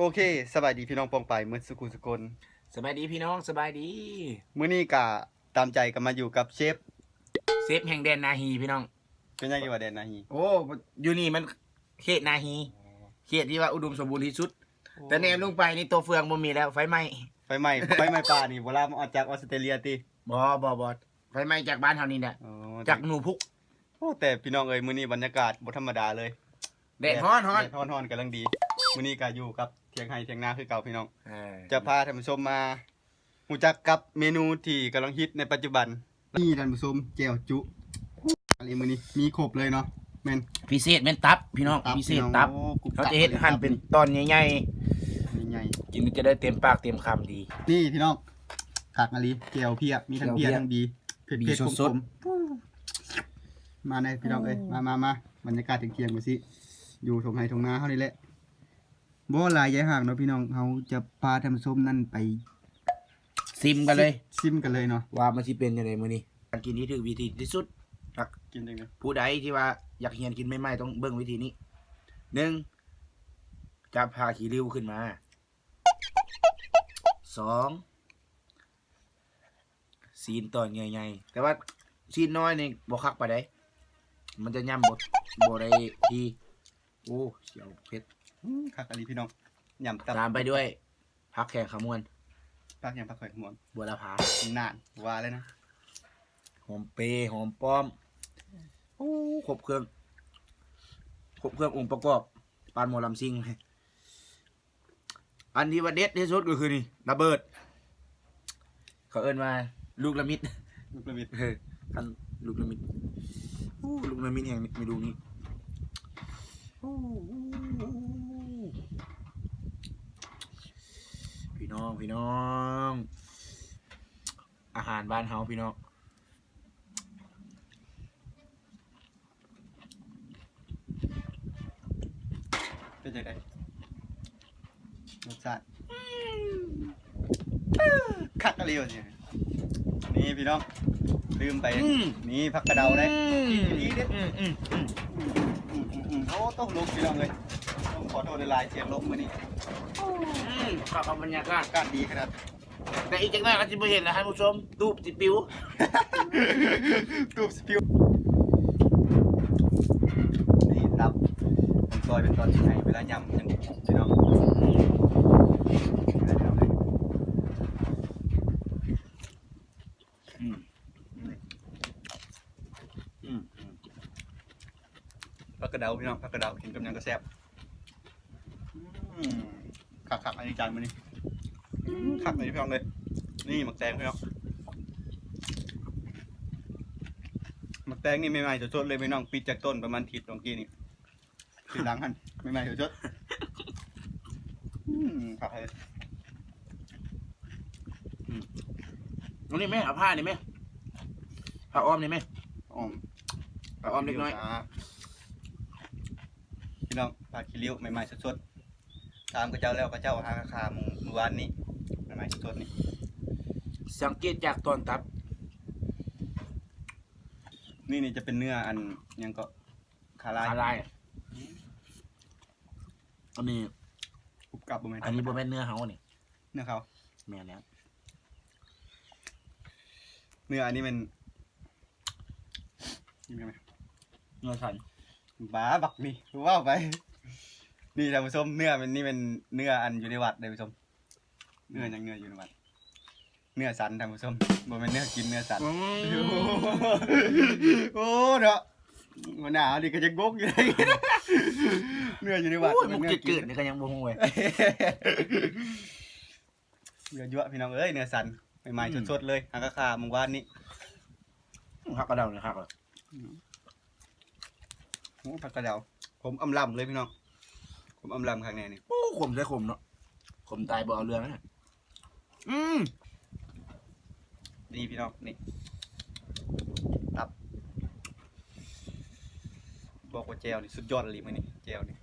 ໂອເຄ ສະບາຍດີພີ່ນ້ອງປ້ອງປາຍໝົດສູ່ຜູ້ສູ່ຄົນ. ສະບາຍດີພີ່ນ້ອງ ສະບາຍດີ. ມື້ນີ້ກະຕາມໃຈກໍມາຢູ່ກັບເຊຟ ເຊຟແຫ່ງແດນນາຮີພີ່ນ້ອງ. ເປັນຫຍັງຢູ່ວ່າແດນນາຮີ? ໂອ້ ຢູ່ນີ້ມັນເຂດນາຮີ ເຂດທີ່ວ່າອຸດົມສົມບູນທີ່ສຸດ. ໂອ້ ແຕ່ແນມລົງໄປນີ້ຕົວເຟືອງບໍ່ມີແລ້ວ ໄຟໄໝ້ ໄຟໄໝ້ ໄຟໄໝ້ປ່ານີ້ບໍ່ລາມອອກຈາກອອສເຕຣເລຍຕິ? ບໍ່ ບໍ່ ບໍ່ ໄຟໄໝ້ຈາກບ້ານເຮົານີ້ແຫຼະ. ໂອ້ ຈາກໜູພຸກ. ໂອ້ ແຕ່ພີ່ນ້ອງເອີຍ ມື້ນີ້ບັນຍາກາດບໍ່ທຳມະດາເລີຍ. ແດດຮ້ອນໆ ແດດຮ້ອນໆ ກຳລັງດີ. ມື້ນີ້ກໍຢູ່ກັບຖຽງໄຮ່ຖຽງນາຄືເກົ່າພີ່ນ້ອງ. ເອີ ຈະພາທ່ານຜູ້ຊົມມາຮູ້ຈັກກັບເມນູທີ່ກຳລັງຮິດໃນປັດຈຸບັນ. ນີ້ທ່ານຜູ້ຊົມ ແຈ່ວຈຸ ອັນນີ້ມື້ນີ້ມີຄົບເລີຍເນາະ. ແມ່ນ ພິເສດແມ່ນຕັບພີ່ນ້ອງ ຕັບ ພິເສດຕັບ. ໂອ້ ກຸບ ເຮົາຈະເຮັດ ຕັບ ຫັ້ນເປັນຕອນໃຫຍ່ໆ ໃຫຍ່ໆ ກິນຈະໄດ້ເຕັມປາກເຕັມຄຳດີ. ນີ້ພີ່ນ້ອງ ຄັກອີ່ຫຼີ ແຈ່ວເພຍ ມີທັງເພຍ ແຈ່ວເພຍ ທັງບີ ເຜັດໆ ຂົມໆ. ມາແນ່ພີ່ນ້ອງເອີຍ ມາໆໆ ບັນຍາກາດທ່ຽງໆ ມາຊິ ຢູ່ທົ່ງໄຮ່ທົ່ງນາເຮົານີ້ແຫຼະ. ບໍ່ຫຼາຍຢາຍຫ່າງເນາະພີ່ນ້ອງ ເຮົາຈະພາທ່ານຜູ້ຊົມນັ້ນໄປ ຊິມກັນເລີຍ ຊິມກັນເລີຍເນາະ ວ່າມັນຊິເປັນຈັ່ງໃດມື້ນີ້. ການກິນທີ່ຖືກວິທີທີ່ສຸດ ຄັກ ກິນຈັ່ງໃດ? ຜູ້ໃດທີ່ວ່າຢາກຮຽນກິນໃໝ່ໆ ຕ້ອງເບິ່ງວິທີນີ້. ໜຶ່ງ ຈັບຜ້າຂີ້ລິ້ວຂຶ້ນມາ. ສອງ ຊີ້ນຕອນໃຫຍ່ໆ ແຕ່ວ່າຊີ້ນນ້ອຍນີ້ບໍ່ຄັກປານໃດ ມັນຈະຫຍ້ຳບໍ່ ບໍ່ໄດ້ທີ່. ໂອ້ ສຽວເຜັດ. ອືມ ຄັກອີ່ຫຼີພີ່ນ້ອງ ຫຍ້ຳຕັບ. ຕາມໄປດ້ວຍຜັກແຂງຂະມວນ. ຜັກຫຍັງ? ຜັກແຂງຂະມວນ ບົວລະພາ. ນັ້ນ ວ່າແລ້ວນະ ຫອມເປ ຫອມປ້ອມ. ໂອ້ ຄົບເຄື່ອງ ຄົບເຄື່ອງອົງປະກອບ ປານໝໍລຳຊິງ. ອັນທີ່ວ່າເດັດທີ່ສຸດກໍຄືນີ້ ລະເບີດ ເຂົາເອີ້ນວ່າລູກລະມິດ ລູກລະມິດ. ເອີ ອັນລູກລະມິດ ໂອ້ ລູກລະມິດແຮງເມນູນີ້. ໂອ້ ພີ່ນ້ອງ ພີ່ນ້ອງ ອາຫານບ້ານເຮົາພີ່ນ້ອງ. ເປັນຈັ່ງໃດ ລົດຊາດ? ຄັກອີ່ຫຼີວ່າຊິ. ນີ້ພີ່ນ້ອງ ລືມໄປ ອືມ ນີ້ຜັກກະເດົາເດ້ ອືມ ດີເດ້. ອືມໆໆ ໂອ້ ຕົກລົມພີ່ນ້ອງເອີຍ ຕ້ອງຂໍໂທດຫຼາຍໆ ສຽງລົມມື້ນີ້. ອືມ ເຂົ້າກັບບັນຍາກາດ ອາກາດດີຂະໜາດ. ແຕ່ອີກຈັກໜ້ອຍກໍຊິບໍ່ເຫັນແລ້ວທ່ານຜູ້ຊົມ ຕູບຊິປິວ ຕູບຊິປິວ. ນີ້ຕັບ ມັນຊອຍເປັນຕອນຊິໃຫ້ເວລາຫຍ້ຳຈັ່ງຊີ້ພີ່ນ້ອງ. ອືມ ອືມ ອືມ ຜັກກະເດົາພີ່ນ້ອງ ຜັກກະເດົາກິນກັບຫຍັງກໍແຊບ. ອືມ ຄັກໆ ອັນນີ້ຈານມື້ນີ້ ອືມ ຄັກເລີຍພີ່ນ້ອງເອີຍ. ນີ້ໝາກແຕງພີ່ນ້ອງ ໝາກແຕງນີ້ໃໝ່ໆ ສົດໆ ເລີຍພີ່ນ້ອງ ປິດຈາກຕົ້ນປະມານທິດສອງທິດນີ້ ທີຫຼັງຫັ້ນ ໃໝ່ໆ ສົດໆ. ອືມ ຄັກເລີຍ. ອືມ ອັນນີ້ແມ່ ເອົາຜ້ານີ້ແມ່ ຜ້າອ້ອມນີ້ແມ່ ອ້ອມ ຜ້າອ້ອມເລັກນ້ອຍ. ພີ່ນ້ອງ ຜ້າຂີ້ລິ້ວໃໝ່ໆ ສົດໆ ຕາມເຂົາເຈົ້າແລ້ວ ເຂົາເຈົ້າຫາຄາມື້ ມື້ວານນີ້ ໃໝ່ໆ ສົດໆ ນີ້. ສັງເກດຈາກຕອນຕັບ ນີ້ ນີ້ຈະເປັນເນື້ອອັນຫຍັງເກາະ ຂາລາຍ ຂາລາຍ. ອັນນີ້ ກຸບກັບບໍ່ແມ່ນ ອັນນີ້ບໍ່ແມ່ນເນື້ອເຮົານີ້ ເນື້ອເຂົາ. ແມ່ນແລ້ວ ເນື້ອອັນນີ້ແມ່ນ ນີ້ແມ່ນ ເນື້ອສັນ. ບາ ບັກນີ້ ເວົ້າໄປ. ນີ້ທ່ານຜູ້ຊົມ ເນື້ອມັນນີ້ແມ່ນເນື້ອອັນຢູ່ໃນວັດເດ້ທ່ານຜູ້ຊົມ. ເນື້ອຫຍັງ? ເນື້ອຢູ່ໃນວັດ ເນື້ອສັນທ່ານຜູ້ຊົມ ບໍ່ແມ່ນເນື້ອກິນ ເນື້ອສັນ. ອືມ ໂອ້ ເນາະ ຫົວໜ້າເຮົານີ້ກໍຍັງງົງຢູ່ ເນື້ອຢູ່ໃນວັດ. ໂອ້ຍ ແມ່ນເນື້ອກິນ ມຸກເກີດໆ ນີ້ກໍຍັງບໍ່ຮູ້ເວີຍ. ເນື້ອຍົວະ ພີ່ນ້ອງເອີຍ ເນື້ອສັນ ໃໝ່ໆ ອືມ ສົດໆ ເລີຍ ຫາກະຄາມື້ວານນີ້. ຜັກກະເດົານີ້ຄັກເລີຍ. ອືມ ໂອ້ ຜັກກະເດົາ ຂົມອຳລຳເລີຍພີ່ນ້ອງ ຂົມອຳລຳຄັກແນ່ນີ້. ໂອ້ ຂົມໃສ່ຂົມເນາະ ຂົມຕາຍບໍ່ເອົາເລື່ອງນະ. ອືມ ນີ້ພີ່ນ້ອງ ນີ້ ຕັບ ບອກວ່າແຈ່ວນີ້ສຸດຍອດອີ່ຫຼີມື້ນີ້ ແຈ່ວນີ້.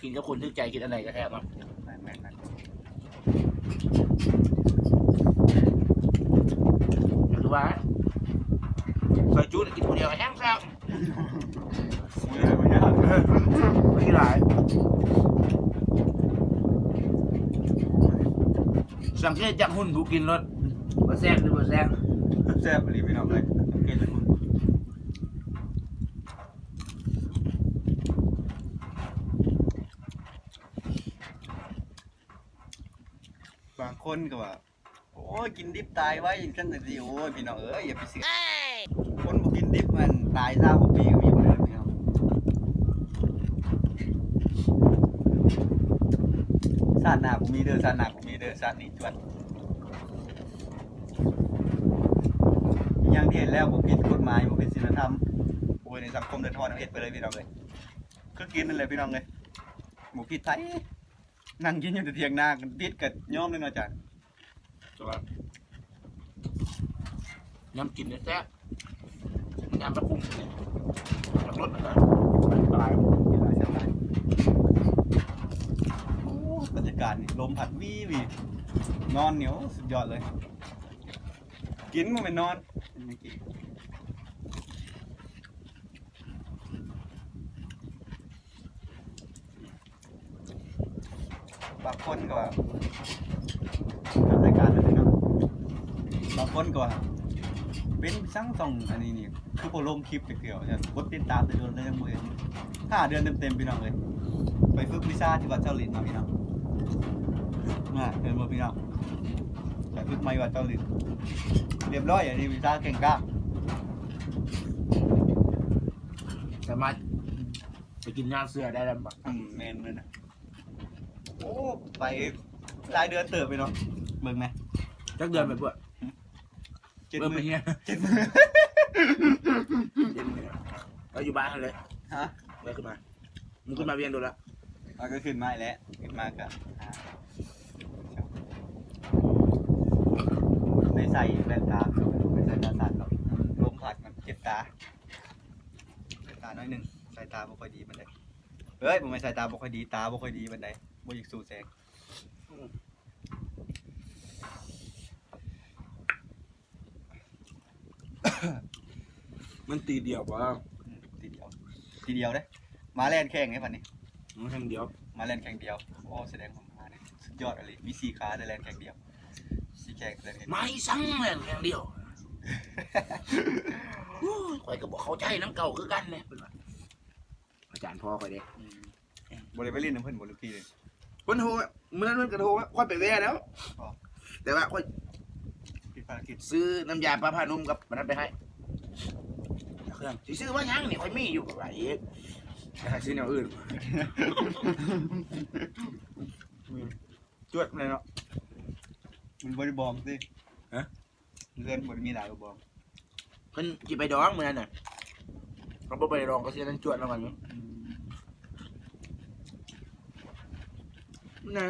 ກິນກັບຄົນຖືກໃຈ ກິນອັນໃດກໍແຊບເນາະ. ໄປ ຊອຍຈຸ ກິນຜູ້ດຽວກໍແຮງແຊບ ມີຫຼາຍ ສັງເກດຈາກຫຸ່ນຜູ້ກິນໂລດ ວ່າແຊບຫຼືບໍ່ແຊບ ແຊບອີ່ຫຼີພີ່ນ້ອງເອີຍ ສັງເກດຈາກຫຸ່ນ ບາງຄົນກໍວ່າ ໂອ້ຍ ກິນດິບຕາຍໄວ ຈັ່ງຊັ້ນຈັ່ງຊີ້ ໂອ້ຍ ພີ່ນ້ອງເອີຍ ຢ່າໄປເຊື່ອ ຄົນບໍ່ກິນດິບມັນຕາຍຊາວກວ່າປີກໍມີບໍ່ເດີພີ່ນ້ອງ ຊາດໜ້າບໍ່ມີເດີ ຊາດໜ້າບໍ່ມີເດີ ຊາດນີ້ຈວດ ຢ່າງທີ່ເຫັນແລ້ວ ບໍ່ຜິດກົດໝາຍ ບໍ່ຜິດສິນລະທຳ ໂອ້ຍ ໃນສັງຄົມເດືອດຮ້ອນ ເຮົາເຮັດໄປເລີຍພີ່ນ້ອງເອີຍ ຄືກິນນັ້ນແຫຼະພີ່ນ້ອງເອີຍ ບໍ່ຜິດໃຜ ນັ່ງກິນຢູ່ແຕ່ຖຽງນາ ຜິດກໍຍອມເລີຍເນາະ ອາຈານ. ແຕ່ວ່າຍາມກິນນີ້ແຊບ ຍາມໄປກຸ້ງນີ້ ມັນລົດນະ ມັນຕາຍ ກິນຫຼາຍແຊບຫຼາຍ ໂອ້ ບັນຍາກາດນີ້ ລົມພັດວີໆ ນອນນີ້ ໂອ້ ສຸດຍອດເລີຍ ກິນບໍ່ແມ່ນນອນ ກິນ ບາງຄົນກໍວ່າ ລາຍການນັ້ນເນາະ ບາງຄົນກໍວ່າ ເປັນສັງຊ່ອງອັນນີ້ນີ້ ຄືບໍ່ລົງຄລິບຈັກເທື່ອ ວ່າຊັ້ນ ກົດຕິດຕາມແຕ່ດົນແລ້ວຍັງບໍ່ເຫັນ ຫ້າເດືອນເຕັມໆ ພີ່ນ້ອງເອີຍ ໄປຝຶກວິຊາທີ່ວັດເຈົ້າລິນມາພີ່ນ້ອງ ອ່າ ເຫັນບໍ່ພີ່ນ້ອງ ໄປຝຶກມາຢູ່ວັດເຈົ້າລິນ ລຽບຮ້ອຍ ອັນນີ້ວິຊາເກັ່ງກ້າ ສາມາດ ໄປກິນຫຍ້າເສືອໄດ້ແລ້ວບໍ່? ອືມ ແມ່ນເລີຍນະ ໂອ້ ໄປຫຼາຍເດືອນເຕີບເລີຍເນາະ ເບິ່ງແດ່ ຈັກເດືອນໄປກວດ? ຫຶ? ເຈັດມື້ ເຈັດມື້ ເຈັດມື້ ເຮົາຢູ່ບ້ານຫັ້ນເລີຍ ຮະ? ໄດ້ຂຶ້ນມາ ມຶງຂຶ້ນມາວຽງໂດນລະ ເຮົາກໍຂຶ້ນມາແລ້ວ ຂຶ້ນມາກໍ ໄດ້ໃສ່ແວ່ນຕາ ໄດ້ໃສ່ຕາສັ້ນເນາະ ລົມພັດມັນເຈັບຕາ ເຈັບຕາໜ້ອຍໜຶ່ງ ສາຍຕາບໍ່ຄ່ອຍດີປານໃດ ເອີຍ ບໍ່ແມ່ນສາຍຕາບໍ່ຄ່ອຍດີ ຕາບໍ່ຄ່ອຍດີປານໃດ ບໍ່ຢາກສູ້ແສງ ມັນຕີດຽວບໍ່? ອືມ ຕີດຽວ ຕີດຽວເດ້ ມາແລ່ນແຂ່ງເດ້ບັດນີ້ ມາແຂ່ງດຽວ ມາແລ່ນແຂ່ງດຽວ ໂອ້ ສະແດງວ່າມານີ້ສຸດຍອດອີ່ຫຼີ ມີສີ່ຂາແຕ່ແລ່ນແຂ່ງດຽວ ສີ່ແຂ້ງແຕ່ແລ່ນແຂ່ງ ມາອີ່ສັງແລ່ນແຂ່ງດຽວ ໂອ້ຍ ຂ້ອຍກໍບໍ່ເຂົ້າໃຈນຳເຂົາຄືກັນເດ້ ເພິ່ນວ່າ ອາຈານພໍ່ຂ້ອຍເດ້ ອືມ ບໍ່ໄດ້ໄປຫຼິ້ນນຳເພິ່ນບໍ່ ລູກພີ່ເດ້? ເພິ່ນໂທ ມື້ນັ້ນເພິ່ນກໍໂທມາ ຂ້ອຍໄປແວ່ແລ້ວ ອໍ ແຕ່ວ່າຂ້ອຍ ຕິດພາລະກິດ ຊື້ນ້ຳຢາປະຜ້ານຸ່ມກັບອັນນັ້ນໄປໃຫ້ ເຄື່ອງ ຊິຊື້ມາຫຍັງນີ້ ຂ້ອຍມີຢູ່ ກໍວ່າອີກ ໄປຫາຊື້ແນວອື່ນ ອືມ ຈວດແລ້ວເນາະ ມັນບໍ່ໄດ້ບອງຕິ ຮະ? ເຮືອນບໍ່ໄດ້ມີຫຼາຍກະບອງ ເພິ່ນຊິໄປດອງມື້ນັ້ນນະ ເຂົາບໍ່ໄປດອງ ເຂົາຊິນັ້ນຈວດນຳກັນຢູ່ ອືມ ນະ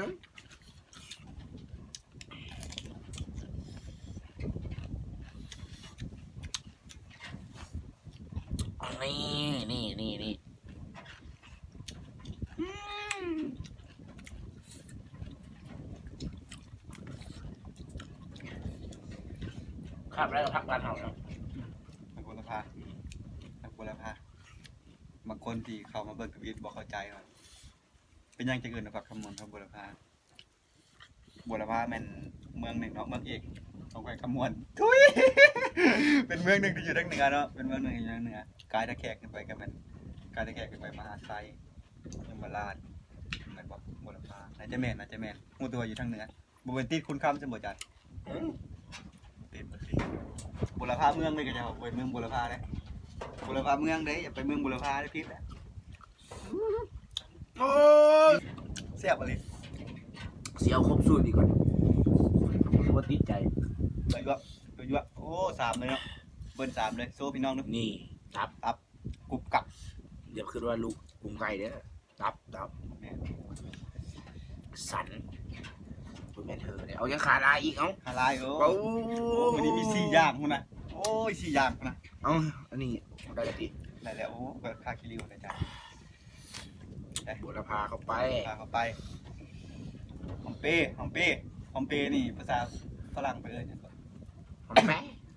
ນີ້ ນີ້ ນີ້ ນີ້ ອືມ ຄັກແລ້ວ ພັກບ້ານເຮົາເນາະ ອືມ ຜັກໂຫລະພາ ຜັກໂຫລະພາ ບາງຄົນທີ່ເຂົ້າມາເບິ່ງທຳອິດບໍ່ເຂົ້າໃຈວ່າ ເປັນຫຍັງຈຶ່ງເອີ້ນວ່າຜັກຄຳມ່ວນ ຜັກໂຫລະພາ? ບົວລະພາແມ່ນເມືອງໜຶ່ງເນາະ ເມືອງເອກຂອງແຂວງຄຳມ່ວນ ທຸຍ ເປັນເມືອງໜຶ່ງທີ່ຢູ່ທາງເໜືອເນາະ ເປັນເມືອງໜຶ່ງທີ່ຢູ່ທາງເໜືອ ກາຍຕາແຂກຂຶ້ນໄປກໍແມ່ນ ກາຍຕາແຂກຂຶ້ນໄປມະຫາໄຊ ຍົມມະລາດ ແມ່ນບໍ່? ບົວລະພາ ໜ້າຈະແມ່ນ ໜ້າຈະແມ່ນ ຮູ້ແຕ່ວ່າຢູ່ທາງເໜືອ ບໍ່ແມ່ນຕິດຄຸນຄຳຊັ້ນບໍ່ຈານ? ເອີ ຕິດ ບໍ່ຕິດ ບົວລະພາເມືອງເດ້ ເຂົາເຈົ້າເອີ້ນເມືອງບົວລະພາເດ້ ບົວລະພາເມືອງເດ້ ຢ່າໄປເມືອງບົວລະພາເດ້ ຜິດແລ້ວ. ໂອ້ຍ ແຊບອີ່ຫຼີ ຊິເອົາຄົບສູດອີກກ່ອນ ບໍ່ຕິດໃຈ ໄປຢູ່ ໄປຢູ່ ໂອ້ ສາມເລີຍເນາະ ເບິ່ນສາມເລີຍ ໂຊພີ່ນ້ອງດູ ນີ້ ຕັບ ຕັບ ກຸບກັບ ຢ່າຄິດວ່າລູກກຸ້ງໄກ່ເດີ້ ຕັບ ຕັບ ແມ່ນ ສັນ ບໍ່ແມ່ນເຫີເດ້ ເອົາຫຍັງຂາລາຍອີກ ເອົາ ຂາລາຍ ໂອ້ ໂອ້ ມື້ນີ້ມີສີ່ຢ່າງພຸ້ນນະ ໂອ້ຍ ສີ່ຢ່າງພຸ້ນນະ ເອົາ ອັນນີ້ໄດ້ແລ້ວຕິ ໄດ້ແລ້ວ ໂອ້ ກໍຄາຂີ້ລິ້ວແລ້ວຈ້າ ບົວລະພາເຂົ້າໄປ ບົວລະພາເຂົ້າໄປ ຫອມເປ ຫອມເປ ຫອມເປນີ້ພາສາຝຣັ່ງເພິ່ນເອີ້ນຫຍັງກໍ ຫອມແປ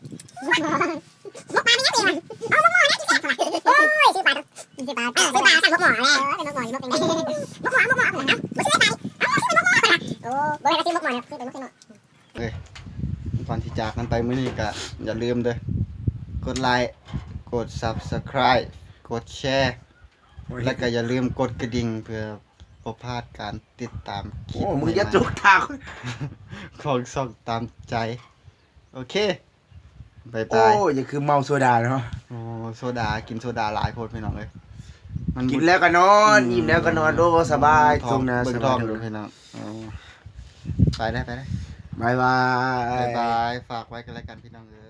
ໝົກໝໍ້ ໝົກໝໍ້ ມັນຍັງເປັນຫຍັງ? ເອົາໝົກໝໍ້ນະ ກິນແຊບກວ່າ. ໂອ້ຍ ຊື້ປາ ຊື້ປາ ເອີ ຊື້ປາ ສັ່ງໝົກໝໍ້ແຫຼະ. ເອີ ເປັນໝົກໝໍ້ ໝົກ ໝົກ ໝົກໝໍ້ ໝົກໝໍ້ ບໍ່ຊື້ໄດ້ ເອົາໝົກ ຊື້ເປັນໝົກໝໍ້ ໂອ້ ບໍ່ແມ່ນວ່າຊື້ໝົກໝໍ້ນະ ຊື້ເປັນໝົກ ຊື້ໝົກ. ເອີຍ ກ່ອນທີ່ຈາກກັນໄປມື້ນີ້ກໍຢ່າລືມເດີ ກົດໄລ ກົດ Subscribe ກົດແຊ ແລ້ວກໍຢ່າລືມກົດກະດິ່ງ ເພື່ອບໍ່ພາດການຕິດຕາມຄລິບ ໂອ້ ມຶງຢ່າຈຸກທາງ ຂອງຊ່ອງຕາມໃຈ. ໂອເຄ ບາຍບາຍ. ໂອ້ ຢ່າຄືເມົາໂຊດາເນາະ. ໂອ້ ໂຊດາ ກິນໂຊດາຫຼາຍໂພດ ພີ່ນ້ອງເອີຍ. ມັນ ກິນແລ້ວກໍນອນ ອືມ ອີ່ມແລ້ວກໍນອນ. ໂອ້ ສະບາຍ ທ້ອງ ທົ່ງນາ ເບິ່ງທ້ອງ ສະບາຍ ເບິ່ງທ້ອງ ພີ່ນ້ອງ. ໂອ້ ໄປແລ້ວ ໄປແລ້ວ ບາຍບາຍ ບາຍບາຍ. ຝາກໄວ້ກັນແລ້ວກັນ ພີ່ນ້ອງເອີຍ.